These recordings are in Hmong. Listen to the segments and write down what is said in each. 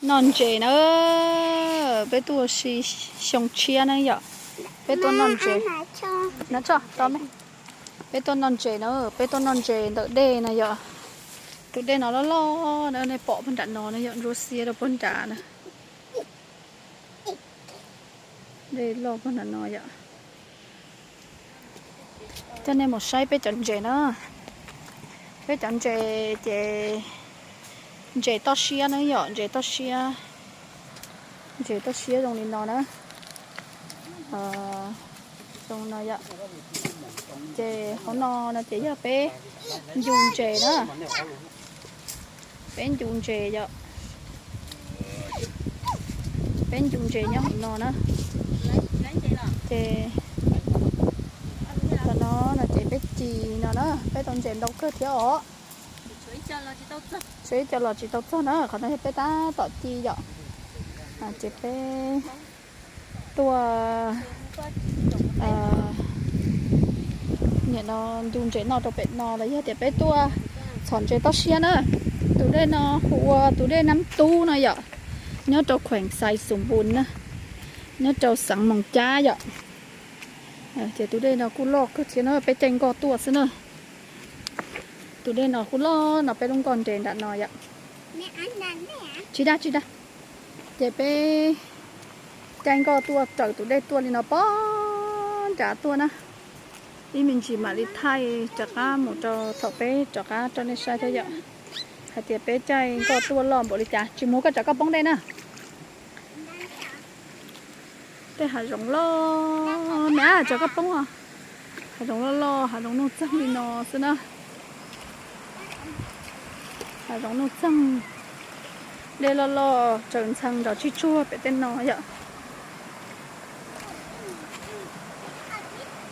Noj ntses na, peb tuaj ua si xyoo tshiab na yom. Peb tuaj noj ntses. Peb tuaj noj ntses na, peb tuaj noj ntses ntawm dej na yom. Tus dej no loj loj na, nej pom puag nram no na yom, ntsuab xiab rau puag nrad na. Dej loj puag nram no yom. Coj nej mus saib peb cov ntses na. Peb cov ntses ces ntses toj siab na yom, ntses toj siab. Ntses toj siab zoo li no na. Zoo no yom. Ces hauv no no ces yog peb ncu ntses na. Peb ncu ntses yom. Peb ncu ntses nyob hauv no na. Ces tam no no ces peb ci no na, peb tau ntses ntau kawg thiab os. Tshuav ib co los tsis tau txog na, qhov no yog peb tab tom ci yom. Ces peb tuaj nim no ncu ntses noj rau pem no los yog tias peb tuaj txhom ntses toj siab na. Tus dej no hu ua tus dej Nab Tub no yom, nyob rau khueem Xais Xus Npus na, nyob rau xeev Moos Cab yom. Ces tus dej no kuj loj kawg thiab na, peb caij nkoj tuaj xwb na. Tus dej no kuj loj no, peb lub nkoj nres nram no yom. Tsis dag tsis dag. Ces peb caij nkoj tuaj raws tus dej tuaj li no pog nrad tuaj na. Ib me ntsis mam li thaij rov qab mus rau thaum peb rov qab rau nej saib thiab yom, hais tias peb caij nkoj tuaj loj npaum li cas. Tsis mus, koj cov koj poob dej na. Tej hav zoov loj, me ab, cov koj poob os. Hav zoov loj loj, hav zoov nuj txeeg li no xwb na. Hav zoov nuj txeeg, dej loj loj tsaws ntxhee nrov tsig tsuag pem tej no yom.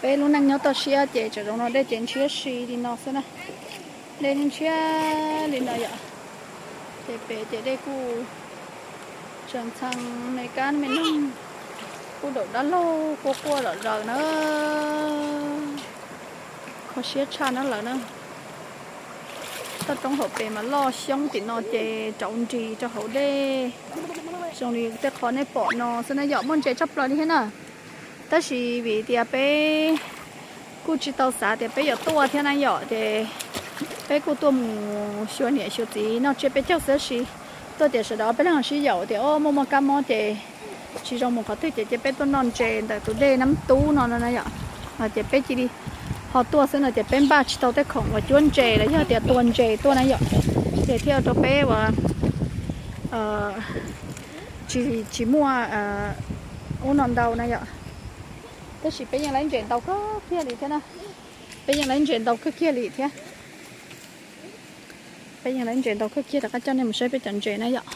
Peb lub neej nyob toj siab ces tseem zoo no, dej ces ntshiab si li no xwb na. Dej ntshiab li no yom. Ces pem ces dej kuj tsaws ntxhee, me kab me noog kuj daum dab laug quaj quaj zom zaws na. Kho siab tshaj na lawm na. Toj roob hauv pes mas loj xyoob, tim no ces rauv nris rau hauv dej zoo li tej qhov nej pom no xwb na yom. Muaj ntses tshaj plaws li thiab na. Tab sis vim tias peb kuj tsis tau xav tias peb yuav tuaj thiab na yom, ces peb kuj tuaj mus xyuas niam xyuas txiv noj tsiab peb caug xwb, tab sis tuaj tias sawv daws peb leeg sib yaum tias o muaj muaj kab mob ces tsis zoo mus qhov twg ces cia peb tuaj noj ntses ntawm tus dej Nab Tub no no na yom. Ces peb cia li ho tuaj xwb no ces peb npaj tsis tau tej khoom uas cuab ntses los yog tias tua ntses tuaj na yom, ces thiaj ua rau peb uas tsis, tsis muaj ub no ntau na yom. Tab sis peb yeej laib ntses ntau kawg kiag li thiab na. Peb yeej laib ntses ntau kawg kiag li thiab. Peb yeej laib ntses ntau kawg kiag, rov qab coj nej mus saib peb cov ntses na yom.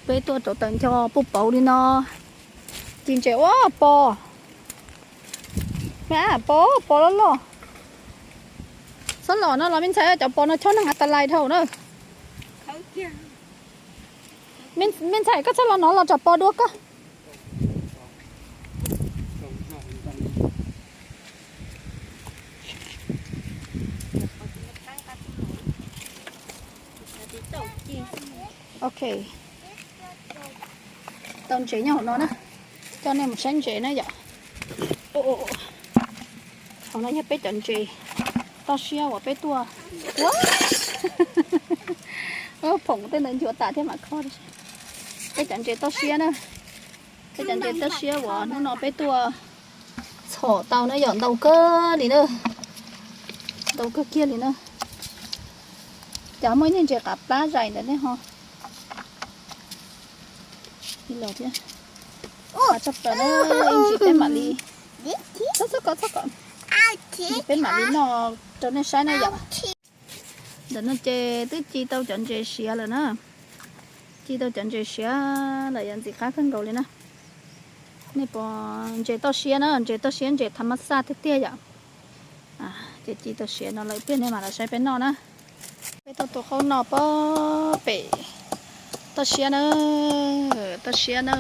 Peb tuaj rauv taws ncho puj pauv li no. Ci ntses ua pos. Me ab, pos, pos loj loj. Txhob los no los me ntxhais, cov pos no chob neeg a ta lais dhau na. Me ntxhais, koj txhob los no, los tsom pos dua koj. Ok. Tau ntses nyob hauv no na. Coj nej mus saib ntses na yom. Hauv no yog peb cov ntses toj siab uas peb tuaj. Phoom tej ntawd nchuav tas thiab mam kho. Peb cov ntses toj siab na. Peb cov ntses toj siab uas hnub no peb tuaj txhom tau na yom, ntau kawg li na. Ntau kawg kiag li na. Cas muaj ib niag ntses qav plab zais ntawd nej ho. Ib los thiab. Tshaj plaws na, ib ntsis peb mam li, txhob kom, txhob kom, peb mam li noj rau nej saib na yom. Ntawm no ces twb ci tau cov ntses siav lawm na. Ci tau cov ntses siav lawm yom, ntxim qab kawg nkaus li na. Nej pom ntses toj siab na, ntses toj siab, ntses thav mab xaj tiag tiag yom. Ces ci tau siav no lawm tiag, nej mam los saib peb noj na. Peb tuaj tua qaub noj pog pem toj siab na, toj siab na,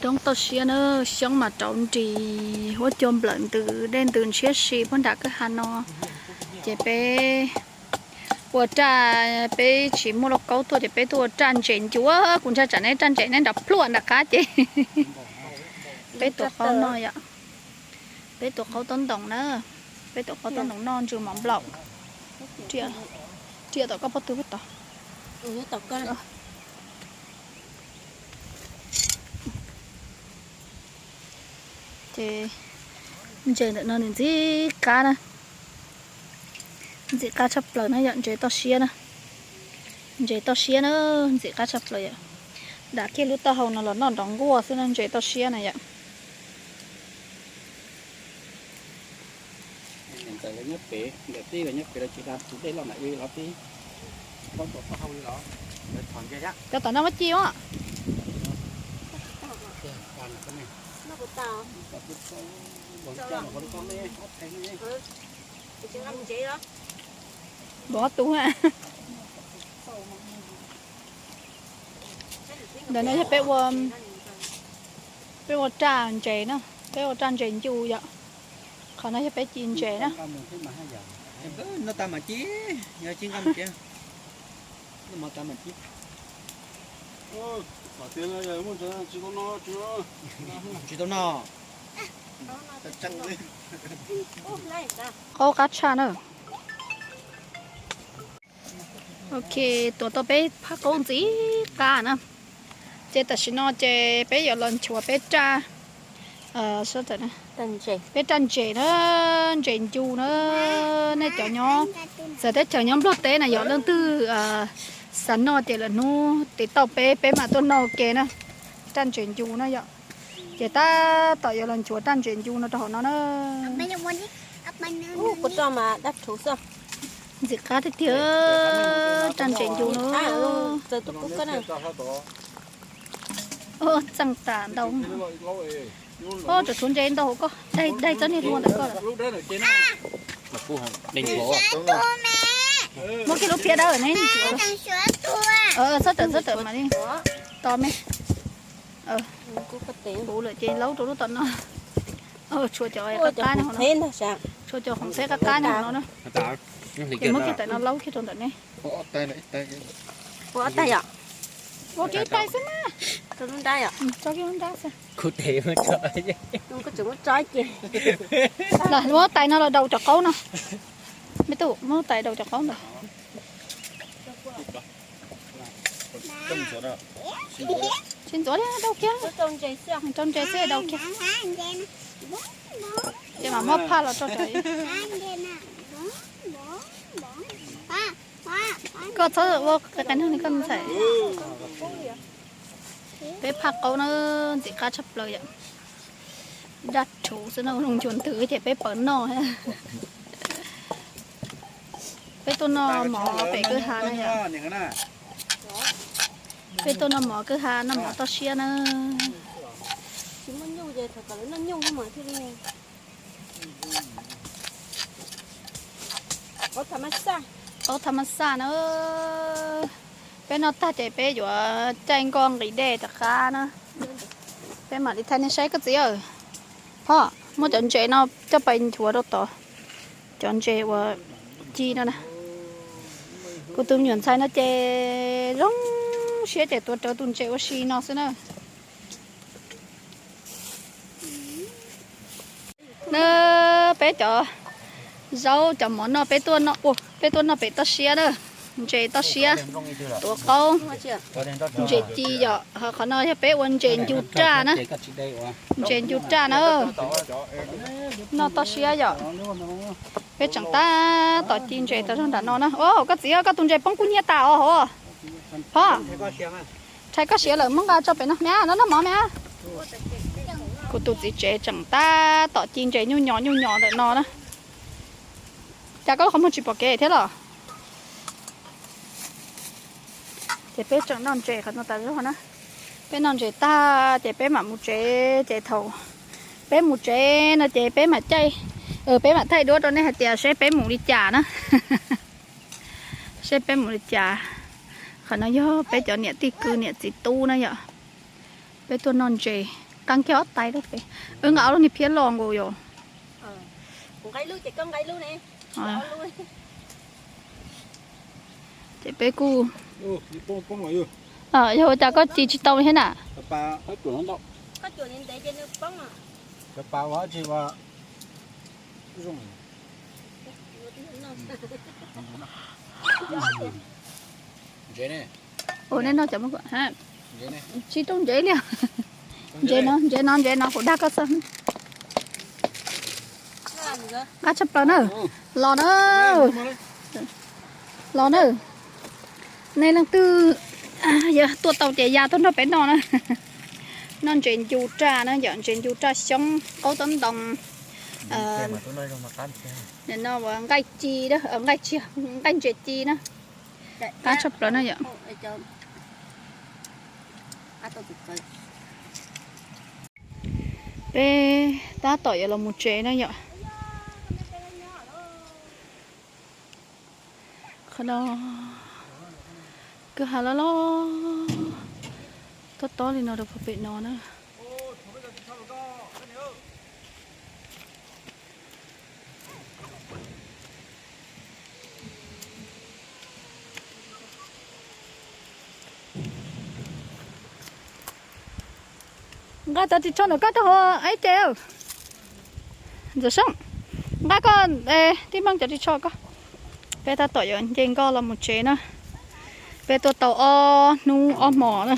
roob toj siab na, xyoob mas rauv nris, huab cua nplawm ntws, dej ntws ntshiab si puag nram kwj ha no. Ces peb Ua raj, peb tsis muaj lauj kaub tuaj ces peb tuaj ua raj ntses ncu. Kuv ntshai tsam neb raj ntses neb nrov pluaj nram qab ces peb tuav qaub noj yom. Peb tuav qaub tob ntoos na, peb tuav qaub tob ntoos noj ntsw mov nplaum. Riam tom koj pob tw puag tod. Ces ntses ntawm no nws ntxim qab na, ntxim qab tshaj plaws na yom, ntses toj siab na, ntses toj siab na, ntxim qab tshaj plaws yom. Dam kiag lub taub hau no los noj nrov nkuaj xwb na, ntses toj siab na yom. Ntawm lawv nyob pem, ntawm teb lawv nyob pem lawv tsis da tus dej loj na, wb los tib, cov tom no muab ci os. Npov tus. Ntawm no yog peb ua, peb ua raj ntses na, peb ua raj ntses ncu yom. Qhov no yog peb ci ntses na. Tsis tau noj. Qaub qab tshaj na. Ok, tuav tau peb phaj qaub ntxim qab na. Ces tam sim no ces peb yuav los nchuav peb raj, peb raj ntses na, ntses ncu na. Nej cov nyob txawv teb chaws nyob Nplog teb na yog leej twg xav noj ces lwm hnub tiv tauj peb, peb mam tuaj noj ua ke na. Raj ntses ncu na yom. Ces tab tom yuav los nchuav raj ntses ncu no rau hauv no na. Ntxim qab tiag tiag, raj ntses ncu no. Txeej tas ntau. Oj, tsam tshuav ntses ntau hauv koj, daig txoj niag hlua ntawm koj lawm. Muab kiag lub phiab dawb ne. Txhob rawm, txhob rawm mam li tos me. Puv lawm ces laub rau lub tom no. Tshuav cov qab qab no, tshuav cov khoom txheb qab qab no no na. Ces muab kiag ntawm no laub kiag rau ntawm ne. Ua ob tais yom? Ua kiag ib tais xwb na. Tso kiag lub nrab xwb. Muab tais no los daus cov qaub no. Me tub, muab tais daus cov qaub ntawd. Tsis ntxuav li, daus kiag. Rau ntses xwb daus kiag. Ces mam muab phaj los rau. Koj txhob ua qe qe nug li koj ntxhais. Peb phaj qaub na, ntxim qab tshaj plaws yom. Daj rhuv xwb no, zoo ncuav ntws ces peb pawv noj. Peb tuaj noj mov pem kwj ha na yom. Peb tuaj noj mov kwj ha, noj mov toj siab na. Qaub tha ma xaj na. Peb noj tag ces peb yuav caij nkoj nqis dej rov qab na. Peb mam li thaij nej saib koj txiv. Phoj, muab cov ntses no coj pais nchuav rau tod. Cov ntses uas ci no na. Kuv tus me nyuam ntxhais no ces zoo siab ces tuav rawv tus ntses ua si no xwb na. Na, peb cov zaub cov mov noj peb tuaj noj, peb tuaj noj pem toj siab na. Ntses toj siab, tuav qaub, ntses ci yom. Ho qhov no yog peb ua ntses ncu raj na. Ntses ncu raj na. Noj toj siab yom. Peb tseem tab tom ci ntses tau zog nram no na. Koj txiv, koj tus ntses poob kub hnyiab tas os hauv. Phoj, rhais koj siav lawm muab nqa tso pem no me, no noj mov me. Kuv tus txiv tsev tseem tab tom ci ntses nyuj nyos nyuj nyos ntawm no na. Cas koj lub qhov muag tsis pom kev thiab los? Ces peb tseem noj ntses qhov no tas zog na. Peb noj ntses tag ces peb mam mus tsev, ces thaum peb mus tsev no ces peb mam caij, peb mam thaij duab rau nej hais tias seb peb mus li cas na. Seb peb mus li cas. Qhov no yog peb cov niam tij kwv niam txiv tub na yom. Peb tuaj noj ntses, qee kiag ob tais rau pem. Wb nqa ob lub niag phiab los nkaus yom. Nqa ib lub ces koj nqa ib lub ne. Ces peb kuj, yog ua cas koj ci tsis tau thiab na? Ua nej noj cov, tsis rau ntsev li. Ntsev no, ntsev no, ntsev no kuv dag koj xwb. Nqa tshaj plaws na. Los na. Los na. Nej leej twg tuaj tau ces ya tuaj nrog peb noj na. Noj ntses ncu raj na yom, ntses ncu raj xyoob qaub tob ntoo. No nqaij ci, nqaij ci, nqaij ntses ci na. Qab tshaj plaws na yom. Peb tab tom yuav los mus tsev na yom. Qhov no kwj ha loj loj, tob tob li no rau pem no na. Nqa cov ris tsho ntawm koj rau hauv ib ce. Ntxawm Soob, nqa koj tib nplooj cov ris tsho koj. Peb tab tom yuav nce nkoj los mus tsev na. Peb tuaj tau ob hnub ob hmos na,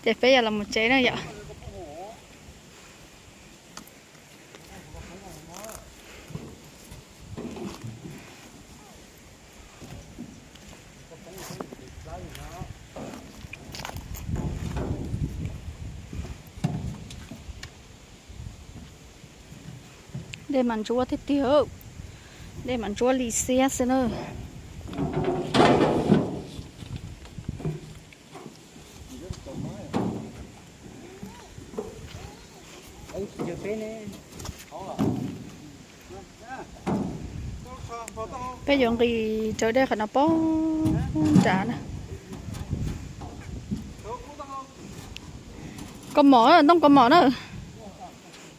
ces peb yuav los mus tsev na yom. Dej mas ntsuab tiag tiag, dej mas ntsuab li xiab xwb na. Peb yuav nqis raws dej qhov no poob nrad na. Kaus mom, ntoo kaus mom na.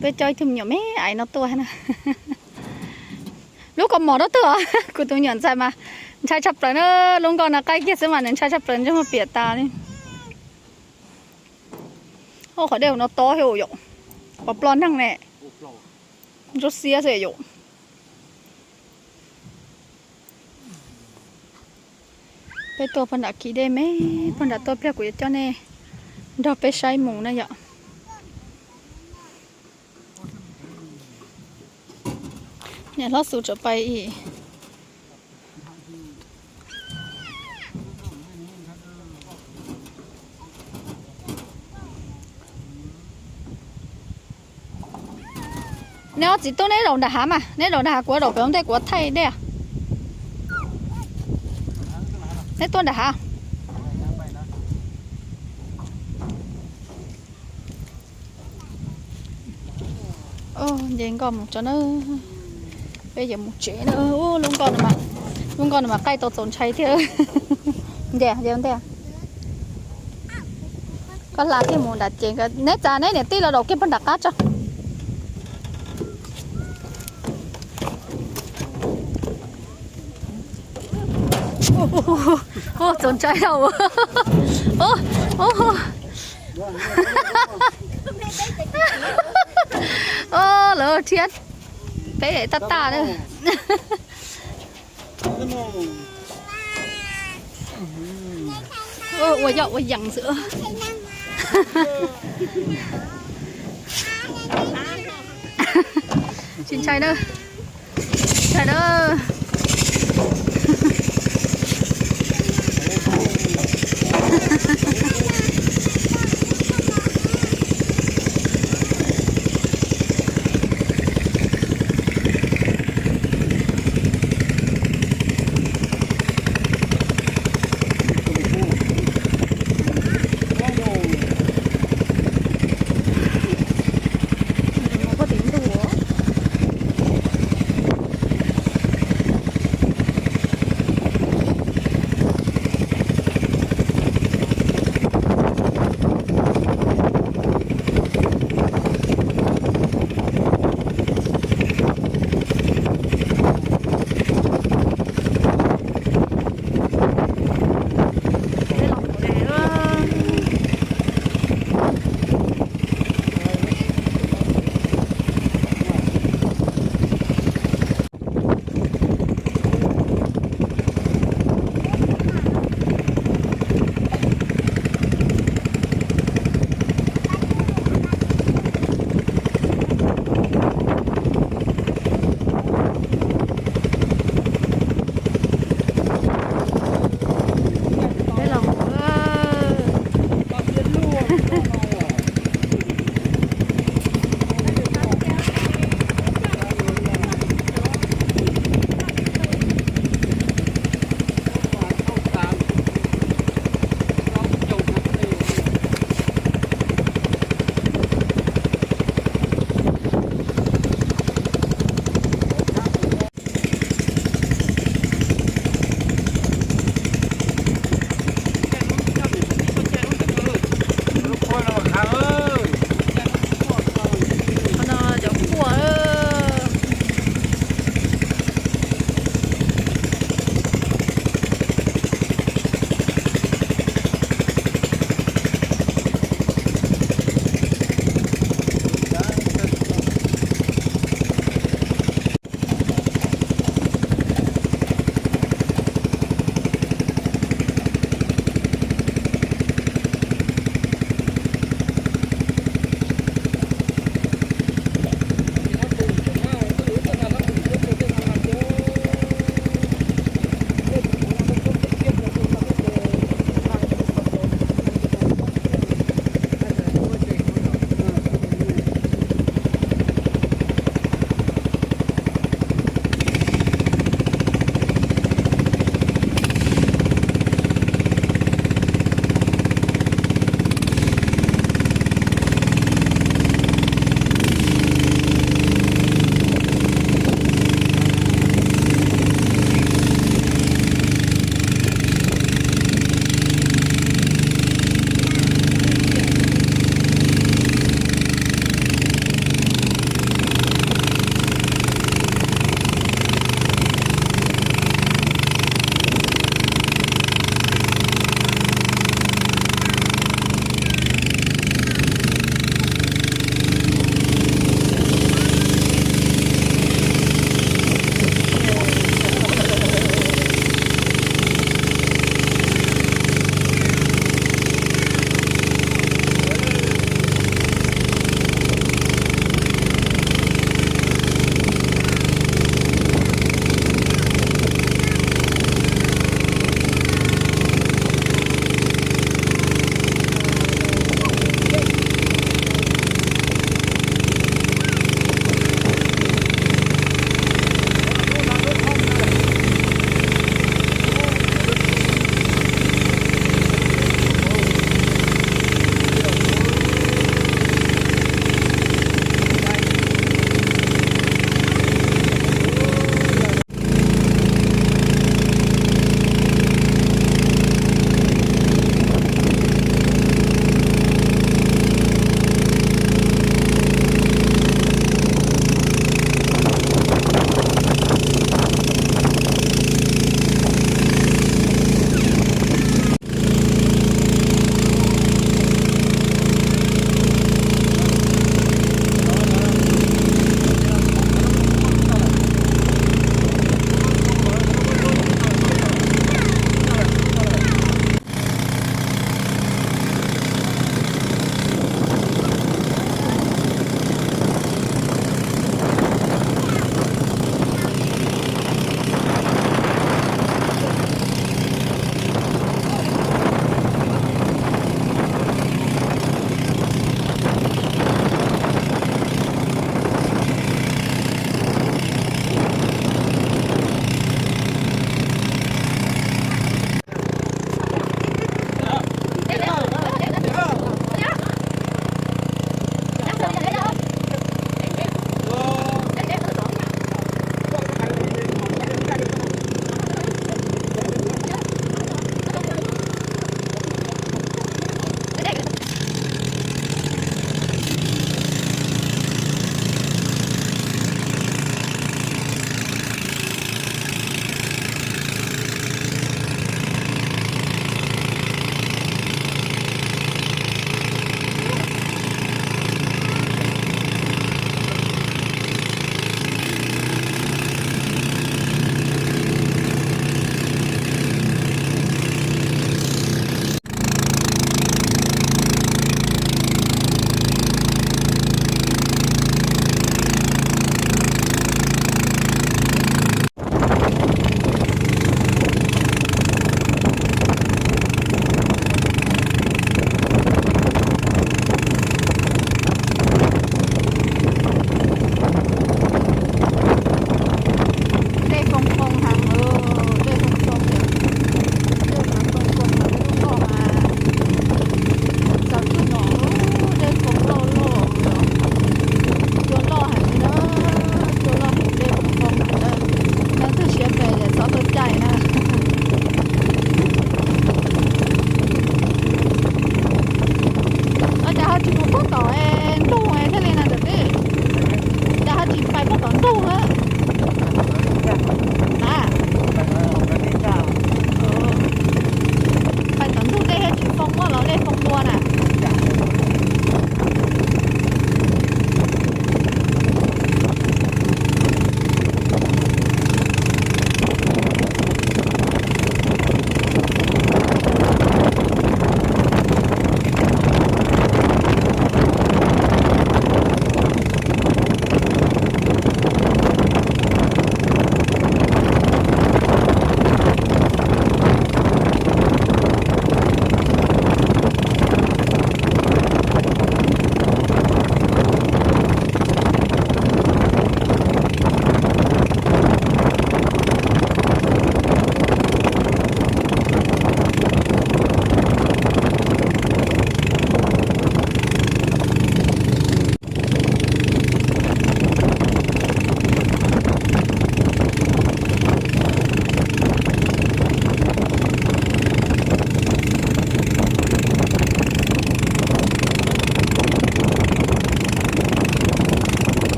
Peb coj ib tug me nyuam me aiv no tuaj na. Lub kaus mom dab twg os? Kuv tus me nyuam ntxhais mas ntshai tshaj plaws na. Lub nkoj no qaij kiag xwb mas nws ntshai tshaj plaws, ntsej muag piam tas li. Qhov dej no tob thiab yom, qhov ploj neeg ne. Ntsuab xiab xwb yom. Peb tuaj pog nram kis dej me, pog nram tuaj pliag kuv yuav coj nej nrog peb saib mus na yom. Niam hlob Xus tseem pais ib. Neb ob txiv tub neb zaum nram hav mas, neb zaum nram hav kuv zaum pem ntej kuv thaij dej. Neb tuaj nram hav. Nce nkoj mus tso na. Peb yuav mus tsev na. Lub nkoj no mas qaij tau txaus ntshai thiab. Nce, nce ntej. Koj hla kiag mus nram ces neb txav neb niam tij los zaum kiag pog nram qab tso. Txaus ntshai os. Lawv rhiab peb tab tag na. Ua yoj ua yees xwb. Tsis ntshai na. Ntshai na.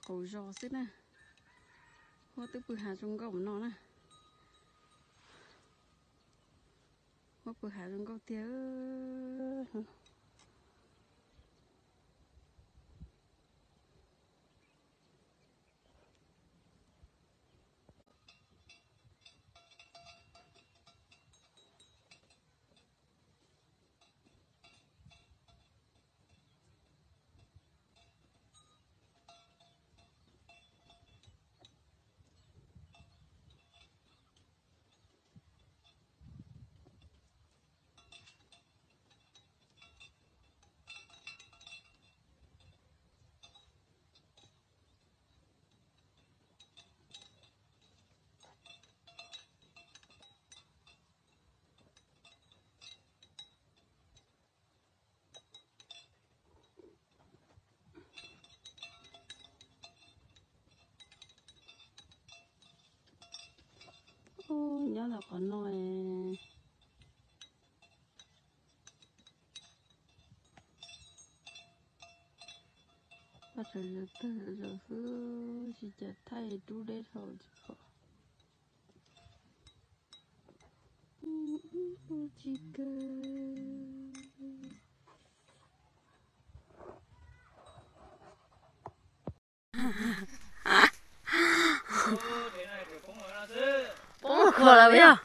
Qaum zos xwb na. Huab twb pw hav zoo nkauj no na. Huab pw hav zoo nkauj tiag. Ub, nyob ntawm qhov no. Paj tsawg zaws tawg zaws xwb, tsis cas thaij rub deb dhau tsis pom. Tsis kawg. Poob kho lawm yog.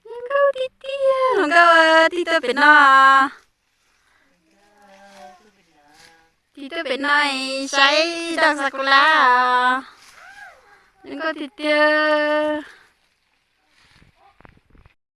Nkauj tiag tiag, hluas nkauj tib tuaj pem no. Tib tuaj pem no saib daj xa ku la. Hluas nkauj tiag tiag.